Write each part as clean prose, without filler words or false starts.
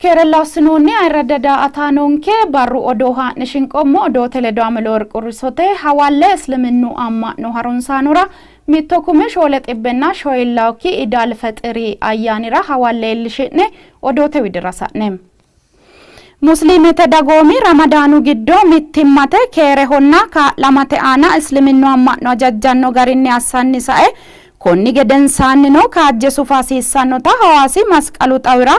Keerella hossinoonni ayirradda daa''ataanonke barru odoo haa'ne shinqoommo odoote ledo Ameleworq Urrisote hawalle Isliminnu amma'no harunsaanora mitto kume shoole xibbenna shoyillawukki Iid Al Fexiri ayyaanira hawalle iillishi'ne odoote widira sa'ne. Musliimete dagoomi Ramadaanu giddo mittimmate, keerehonna kaa'lamate aana Isliminnu amma'no hajajjanno garinni assanni sae Konni gedensaannino kaajje sufa hasiissannota Hawaasi Masqalu xawira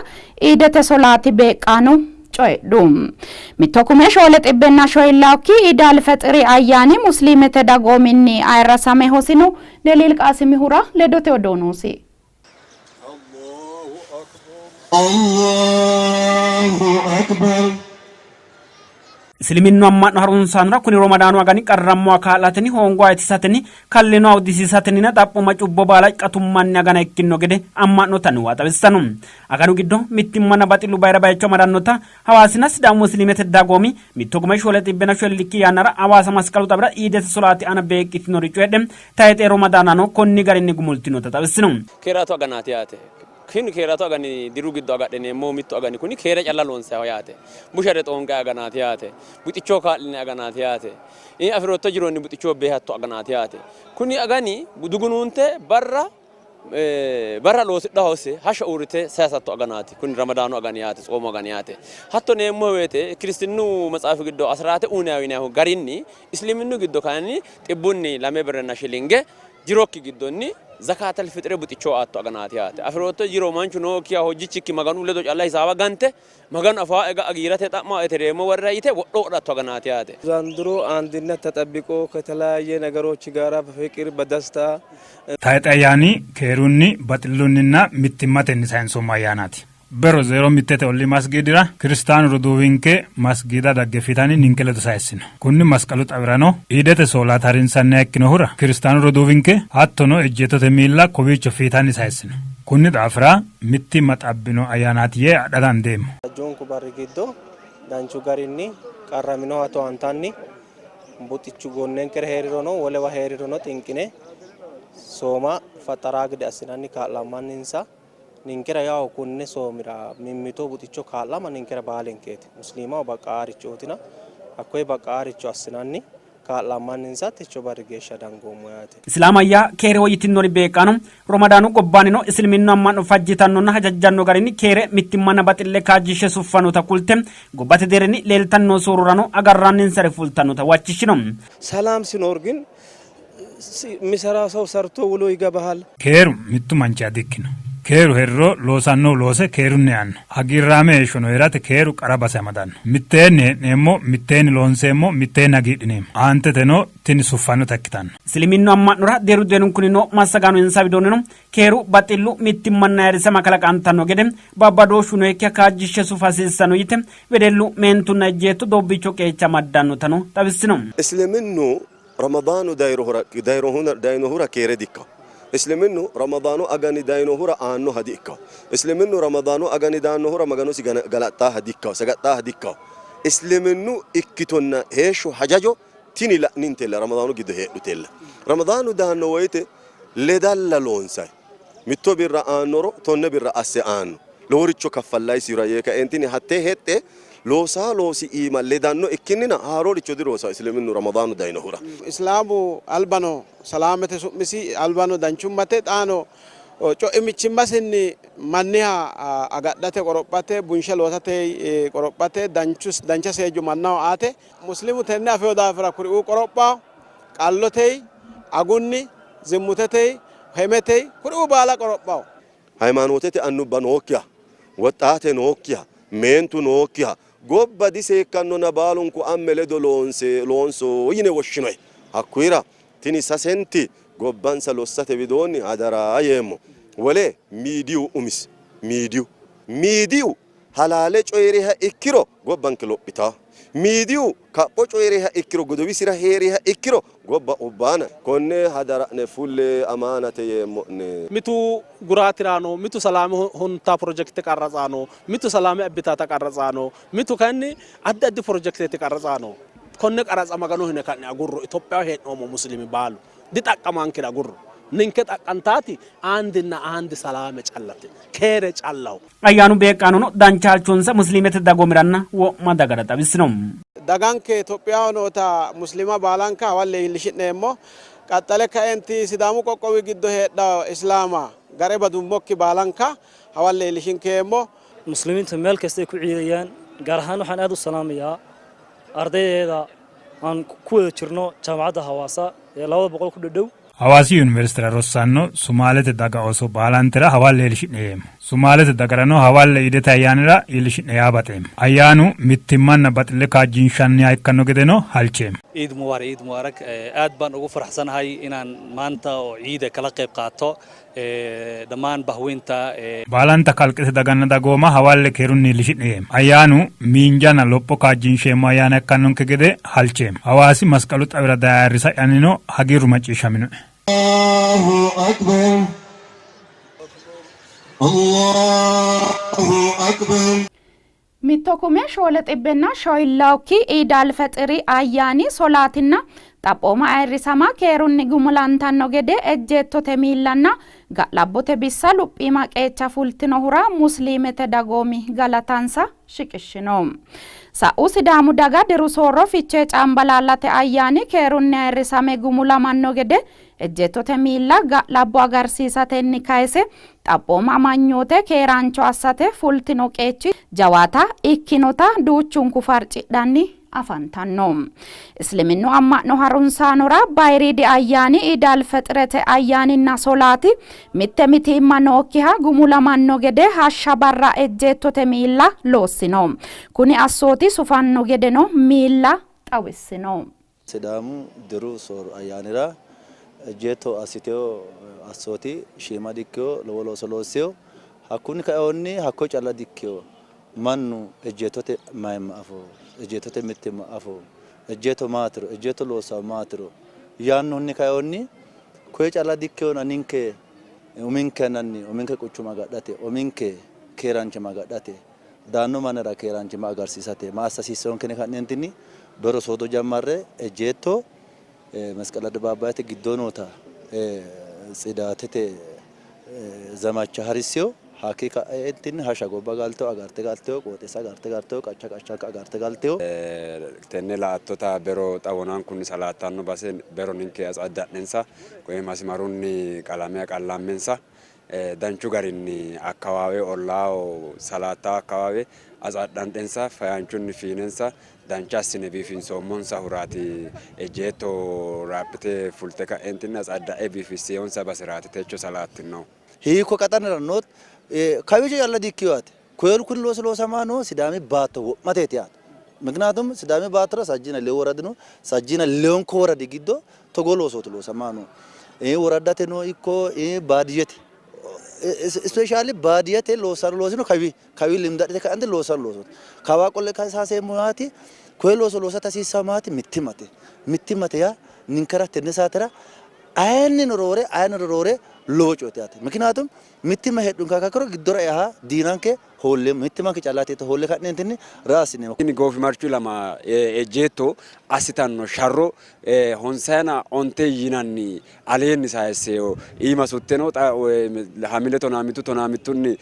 Iidete solaati beeqqaano coyidhu. Mitto kume shoole xibbenna shoyillawukki Iid Al Fexiri ayyaani Musliimete dagoominni ayirrasame hosino. Deliil Qaasimihura ledote odoo noosi. Allahu Akbar. Isiliminnu amma'no harunsaanora kuni Romadaanu agani qarrammoha kaa'latenni, hoongoha itisatenni, kallinoha uddisiisatenninna xaphooma cubbo baala qatummanni agana ikkinno gede amma'note annuwa xawissanno. Aganu giddo mittimmanna baxillu bayira bayicho amadannota Hawaasinna Sidaamu Musliimete dagoomi mitto kume shoole xibbenna shoolki yannara Hawaasa Masqalu xawira Iidete solaati aana beeqqitinori coyidhe tayixe Romadaanano konni garinni gumultinota xawissino. Keeraatu aganaati yaate. Kuni keeraatu agani diru giddo agadhineemmohu mittu agani kuni keere calla loonsayiho yaate. Bushare xoonqayi aganaati yaate. Buxicho kaa'linanni aganaati yaate. Afi'rootto jironni buxicho beehatto aganaati yaate. Kuni agani dugunuunte barra barra loosidha hosse hashsha uurrite sayisatto aganaati. Kuni Ramadaanu agani yaate, tsoomu agani yaate. Hatto neemmo woyte Kiristinnu matsaafi giddo asiraate uyinayi yinannihu garinni Isliminnu giddo kayinni xibbunni lame birrenna shilinge jirokki giddonni zakaatal fixire buxicho aatto aganaati yaate. Afi'rootto jiro manchu nookkiha hojjichikki Maganu ledo calla hisaawa gante Maganu afaa ega giirate xa'ma etereemmo warra yite wodho wodhatto aganaati yaate. ዘንድሮ አንድነት ተጠብቆ ከተለያየ ነገሮች ጋራ በፍቅር በደስታ Tayxe ayyaani keerunni, baxillunninna mittimmatenni sayinsoommo ayyaanaati. Bero zeero mittete ollii masgiidira Kiristaanu roduuwinke masgiida dagge fiitanni ninke ledo sayissino. Kunni masqalu xawirano Iidete soolaate harinsanniha ikkinohura Kiristaanu roduuwinke hattono ejjeettote miilla kowiicho fiitanni sayissino. Kunni daafira mittimma xabbino ayyaanaati yee adha dandeemmo. Sajjuunku barri giddo danchu garinni qarraminoha towaantanni buxichu gonnenkere hee'rirono wolewa hee'rirono xinqine sooma faxaraa gede assinanni kaa'lammanninsa. Ninkera yawo konne soomira mimmito buxicho kaa'lama ninkera baalinkeeti. Musliimaho baqqaarichootina hakkoye baqqaaricho assinanni kaa'lammanninsa techo barri geeshsha dangoommo yaate. Isilaamayya keereho yitinnori beeqqaano Romadaanu gobbaannino Isiliminnu amma'no fajjitannonna hajajjanno garinni keere, mittimmanna baxille kaajjishshe suffannota kulte gobbate deerrinni leeltanni noo soorrorano agarranninsari fultannota huwachishshino. ሰላም ሲኖር ግን የሚሰራ ሰው ሰርቶ ውሎ ይገባሃል። Keeru mittu manchiha dikkino. Keeru hee'riro loosannohu loose keerunni eanno. Hagiirraame heeshshono hee'rate keeru qara base amadanno. Mitteenni hee'neemmo, mitteenni loonseemmo, mitteenni hagiidhineemmo. Aanteteno tini suffannota ikkitanno. Isiliminnu amma'nora deerru deerrunkunni noo massagaano insa widoonnino keeru, baxillu, mittimmanna ayirrisama kalaqantanno gede babbadooshshu nookkiha kaajjishshe sufa hasiissanno yite wedellu, meentunna ejjeetto doobbiicho qeecha amaddannotano xawissino. Isliminnu Ramadaanu dayinohura keere dikkanno. Isliminnu Ramadaanu agani dayinohura aannoha di''ikkanno. Isliminnu Ramadaanu agani daannohura Maganosi galaxxaaha di''ikkanno, sagaxxaaha di''ikkanno. Isliminnu ikkitonna heeshsho hajajo tini la'nintella Ramadaanu giddo heedhutella. Ramadaanu daanno woyte ledalla loonsanni. Mitto birra aannoro tonne birra asse aanno. Loworicho kaffallayisihura yee kaeentinni hattee hexxe loosaa loosi iima ledanno ikkinnina haaroricho diloosanno Isliminnu Ramadaanu dayinohura. Islaamu albano salaamete su'misi, albano danchummate, xaano co'immichimmasinni manniha agadhate qorophate, bunshe loosate qorophate, dancha seejjo mannaho aate. Muslimu tenne afino daafira kuriuu qorophawo, qallotey, agunni, zimmutetey, hemetey kuriuu baala qorophawo. Haymaanootete annubba nookkiha, woxxaate nookkiha, meentu nookkiha gobba diseekkannona baalunku amme ledo loonse loonso yine woshshinoyi. Hakkuyira tini sasenti gobbansa lossate widoonni hadara yeemmo. Wole miidiyu umisi miidiyu miidiyu halaale coyi'riha ikkiro gobbanke lophitanno. Miidiyu kapho coyi'riha ikkiro godowisira hee'riha ikkiro gobba ubbaana. Konne hadara'ne fulle amaanate yeemmo'ne. Mitu gura tirano, mitu salaame hunta pirojekite qarratsano, mitu salaame abbitata qarratsano, mitu kayinni addi addi pirojekiteeti qarratsano. Konne qaratsa Maganu hine ka'ne agurro. Itophiyaho hee'noommo muslimi baalu dixaqqamankira agurro. Ninke xaqqantaati andinna andi salaame callate, keere callaho. Ayyaanu beeqqaanono dancha halchonsa musliimete dagoomiranna wo'ma dagara xawissino. Daganke Itophiyaho noota muslima baalanka hawalle iillishi'neemmo. Qaxxale kaenti Sidaamu qoqqowi giddo heedhanno Islaama gare badummokki baalanka hawalle iillishinkeemmo. Muslimiinta meel kasta ay ku ciidayaan, gaar ahaan waxaan aad u salaamayaa ardaydeeda aan ku wada jirno jaamacadda Hawaasa ee 200 ku dhadhow. Hawaasi Yuniversitera rossanno Sumaalete daga ooso baalantera hawalle iillishi'ne yeemmo. Sumaalete dagarano hawalle Iidete ayyaanira iillishi'ne yaa baxeemmo. Ayyaanu mittimmanna baxille kaajjinshanniha ikkanno gedeno halcheemmo. Ciid Mubaarak, Ciid Mubaarak. Aad baan ugu faraxsanahay inaan maanta oo ciida kala qayb qaato dhammaan bahweynta. Baalanta kalqete daganna dagooma hawalle keerunni iillishi'ne yeemmo. Ayyaanu miinjanna lopho kaajjinsheemmo ayyaana ikkannonke gede halcheemmo. Hawaasi Masqalu xawira daye ayirrisa'yannino hagiirru macciishshaminoe. Allahu Akbar Allahu Akbar. 1774 Iid Alfexiri ayyaani solaatinna xaphooma ayirrisama keerunni gumulantanno gede ejjeettote miillanna ga'labbote bissa luphiima qeecha fultinohura musliimete dagoomi galatansa shiqishshino. Sa'u Sidaamu daga diru soorro Fichee Cambalaallate ayyaani keerunni ayirrisame gumulamanno gede ejjeettote miilla ga'labbo agarsiisatenni kayse xaphooma amanyoote keeraancho assate fultino qeechi jawaata ikkinota duuchunku farcidhanni afantanno. Isliminnu amma'no harunsaanora bayiriidi ayyaani Iid Alfexirete ayyaaninna solaati mitte mitiimma nookkiha gumulamanno gede hashsha barra ejjeettote miilla loossino. Kuni assooti sufanno gedeno miilla xawissino. Sidaamu diru soorro ayyaanira ejjeetto assitino assooti shiima dikkino, lowo looso loossino. Hakkunni kainohunni hakko calla dikkino. Mannu ejjeettote mayimma afo, ejjeettote mittimma afo, ejjeetto maatiro, ejjeetto loossanno maatiro yaannohunni kainohunni koye calla dikkinona ninke uminkenanni uminke quchuma agadhate, uminke keeraanchimma agadhate, daanno mannira keeraanchimma agarsiisate ma assa hasiissannonke yine ka'neentinni bero soodo jammarre ejjeetto Mesqel Addebaabayete giddo noota tsidaatete zamacha harissino. Hakkii ka'eentinni hashsha gobba galtino, agarte galtino, qooxeessa agarte galtino, qacha qachanka agarte galtino. Tenne laattota bero xawonankunni salaattanno base bero ninke atsadda'nensa koye masimarunni qalame qallammensa danchu garinni akkawaawe ollaaho salaattawo akkawaawe atsadhanxensa fayaanchunni fiinensa dancha assine biifinsoommonsa-huraati ejjeetto raaphite fulte ka'eentinni atsadda'e biifisseyonsa baseraati techo salaattinnohu. Hiikko qaxanira noot kawiicho calla dikkino yaate. Koyelu kuni loosi loosamaa noohu Sidaami baatto wo'mateeti yaate. Miknaatum Sidaami baattora sajjiina lewu woradi no. Sajjiina lewunku woradi giddo togoo loosooti loosamaa noohu. Woraddate no ikko baadiyyete ispeeshaali baadiyyete loossanno loosino kawi kawi limda adhite ka'ante loossanno loosooti. Kawaa qolle kayisa maati koye looso loosate hasiissanno maati mittimmate. Mittimmate yaa ninkera tenne saatera ayinnino roore ayinnino roore lowo coyeeti yaate. Miknaatum mittimma heedhunke kakkaro giddora eaha diinanke hoolleemmo. Mittimmanke callaati hoolle ka'neentinni raasineemmo. Tini goofimarchu ilama ejjeetto assitanno sharro honsayina onte yinanni aleenni sayisse iima sutteno xa hamile tonaa mittu tonaa mittunni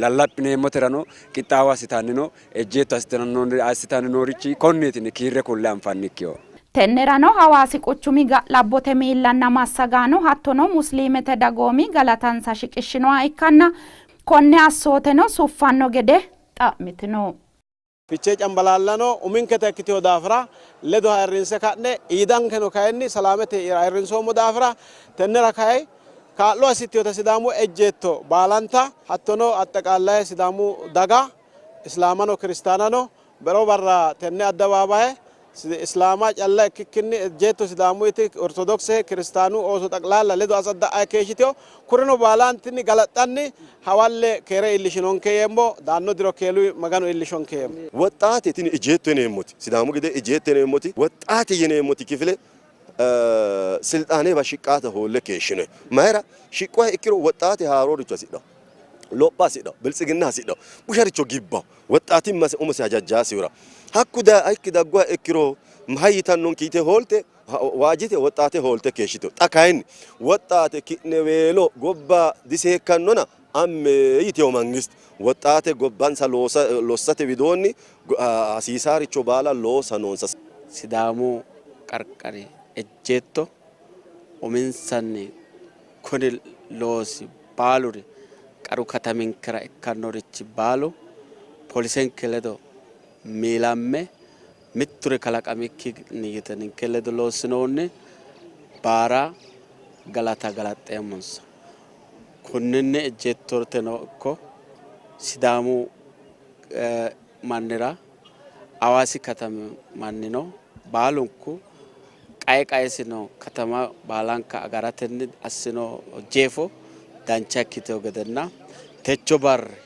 lallaphineemmoterano qixxaawo assitanni no. Ejjeetto assitanni noorichi konneetini kiirre kulle anfannikkiho. Tennerano Hawaasi quchumi ga'labbote miillanna massagaano hattono musliimete dagoomi galatansa shiqishshinoha ikkanna konne assooteno suffanno gede xa'mitino. Fichee Cambalaallano uminketa ikkitino daafira ledo ayirrinse ka'ne iidankeno kayinni salaamete ayirrinsoommo daafira tennera kayi kaa'lo assitinota Sidaamu ejjeetto baalanta hattono axxeqaallaye Sidaamu daga Islaamano Kiristaanano bero barra tenne addabaabaye Islaama calla ikkikkinni ejjeetto Sidaamuyti Ortodokse Kiristaanu ooso xaqlaalla ledo asadda''a keeshshitino kurino baalantinni galaxxanni hawalle keere iillishinonke yeemmo daanno diro keelu Maganu iillishonke yeemmo. Woxxaate tini ejjeetto yineemmoti Sidaamu gede ejjeetto yineemmoti woxxaate yineemmoti kifile silxaanewa shiqqaata hoolle keeshshinoe. Mayira shiqquha ikkiro woxxaate haarooricho hasidhanno, lopha hasidhanno, biltsiginna hasidhanno, busharicho gibbanno, woxxaatimmase umose hajajjaasihura hakku ikki dagguha ikkiro hayi yitannonke yite hoolte Waajjite woxxaate hoolte keeshshitino. Xa kayinni woxxaate ki'neweelo gobba diseekkannona amme yitino mangiste. Woxxaate gobbansa lossate widoonni hasiisaaricho baala loosa noonsa. Sidaamu qarqari ejjeetto uminsanni kuni loosi baaluri qaru kataminkera ikkannorichi baalu poolisenke ledo miilamme mitturi kalaqamikkinni yite ninke ledo loossinoonni baara galata galaxxeemmonsa. Konninni ejjeettoteno ikko Sidaamu mannira Hawaasi katami mannino baalunku qae qaesino katama baalanka agaratenni assino jeefo dancha ikkitino gedenna techo barri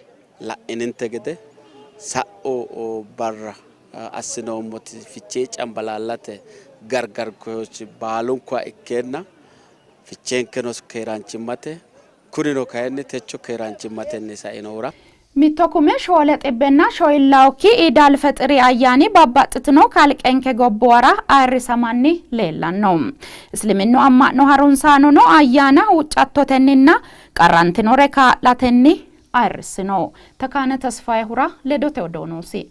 la'ininte gede sa'u barra assinoommoti Fichee Cambalaallate gargarooshshi baalunkuha ikkeenna Ficheenkeno keeraanchimmate, kunino kayinni techo keeraanchimmatenni sainohura. Mitto kume shoole xibbenna shoyillawukki Iid Alfexiri ayyaani babbaxxitino kalqenke gobbuwara ayirrisamanni leellanno. Isliminnu amma'no harunsaanono ayyaana huuccattotenninna qarrantinore kaa'latenni ayirrissino. Tekaane Tesfayehura ledote odoo noosi.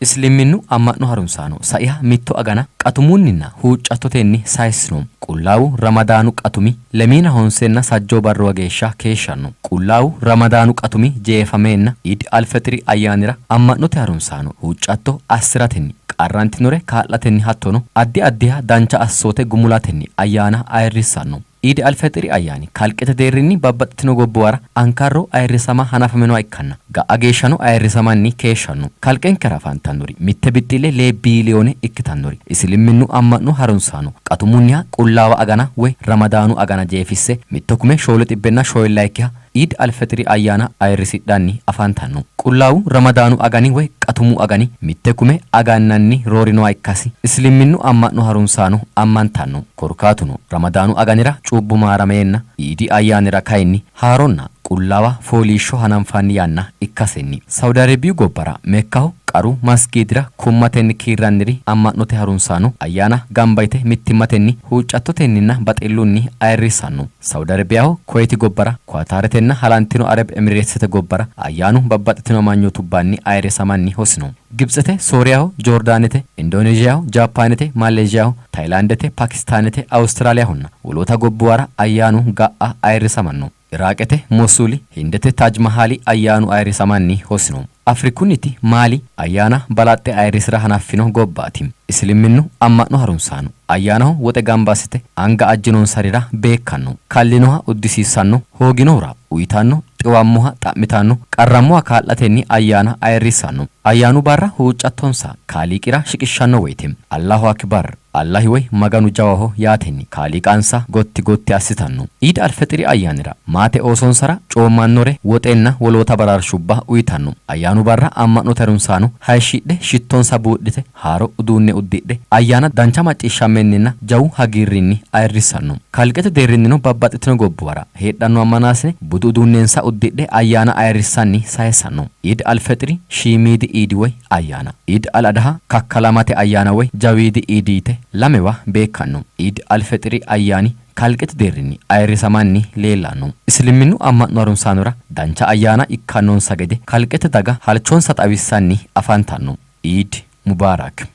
Isliminnu amma'no harunsaano saiha mitto agana qatumunninna huuccattotenni sayissino. Qullaawu Ramadaanu qatumi lemiina honsenna sajjoo barruwa geeshsha keeshshanno. Qullaawu Ramadaanu qatumi jeefameenna Iid Alfexiri ayyaanira amma'note harunsaano huuccatto assi'ratenni, qarrantinore kaa'latenni hattono addi addiha dancha assoote gumulatenni ayyaana ayirrissanno. Iid Alfexiri ayyaani kalqete deerrinni babbaxxitino gobbuwara ankarro ayirrisama hanafaminoha ikkanna ga'a geeshshano ayirrisamanni keeshshanno. Kalqenkera afantannori mitte bixxille lee biiliyoone ikkitannori Isiliminnu amma'no harunsaano qatumunniha qullaawa agana woy Ramadaanu agana jeefisse mitto kume shoole xibbenna shoyillayikkiha Iid Alfexiri ayyaana ayirrisidhanni afantanno. Qullaawu Ramadaanu agani woy Qatumu agani mitte kume agannanni roorinoha ikkasi Isliminnu amma'no harunsaano ammantanno. Korkaatuno Ramadaanu aganira cubbu maarameenna Iidi ayyaanira kayinni haaronna qullaawa fooliishsho hananfanni yanna ikkasenni. Saudi Arebiyu gobbara Mekkaho qaru masgiidira kummatenni kiirranniri amma'note harunsaano ayyaana gamba yite mittimmatenni huuccattotenninna baxillunni ayirrissanno. Saudi Arebiyaho, Kuweeti gobbara, Kuwataaretenna Halantino Areb Emireetsete gobbara ayyaanu babbaxxitino amanyootubbanni ayirrisamanni hosino. Gibtsete, Sooriyaho, Joordaanete, Indooneezhiyaho, Jaappaanete, Maaleezhiyaho, Tayilaandete, Paakistaanete, Awustiraaliyahonna woloota gobbuwara ayyaanu ga'a ayirrisamanno. Iraaqete Mosuuli, Hindete Taaj Mahaali ayyaanu ayirrisamanni hosino. Afrikunniti Maali ayyaana balaxxe ayirrisi'ra hanaffino gobbaati. Isiliminnu amma'no harunsaano ayyaanaho woxe gamba assite anga ajjinonsarira beekkanno. Kallinoha uddisiissanno, hooginohura uyitanno, xiwammoha xa'mitanno, qarrammoha kaa'latenni ayyaana ayirrissanno. Ayyaanu barra huuccattonsa Kaaliiqira shiqishshanno woyte Allahu Akibar, Allahi woy Maganu jawaho yaatenni Kaaliiqansa gotti gotti assitanno. Iid Alfexiri ayyaanira maate oosonsara coommannore, woxenna woloota baraarshubba uyitanno. Ayyaanu barra amma'note harunsaano hayishshidhe, shittonsa buudhite, haaro uduunne uddidhe ayyaana dancha macciishshammenninna jawu hagiirrinni ayirrissanno. Kalqete deerrinnino babbaxxitino gobbuwara heedhanno ammanaasine budu uduunnensa uddidhe ayyaana ayirrissanni sayissanno. Iid Alfexiri shiimiidi Iidi woy ayyaana. Iid Al Adaha kakkalamate ayyaana woy jawiidi Iidi yite lamewa beekkanno. Iid Al Fexiri ayyaani kalqete deerrinni ayirrisamanni leellanno. Isliminnu amma'no harunsaanora dancha ayyaana ikkannonsa gede kalqete daga halchonsa xawissanni afantanno. Iid Mubaarak.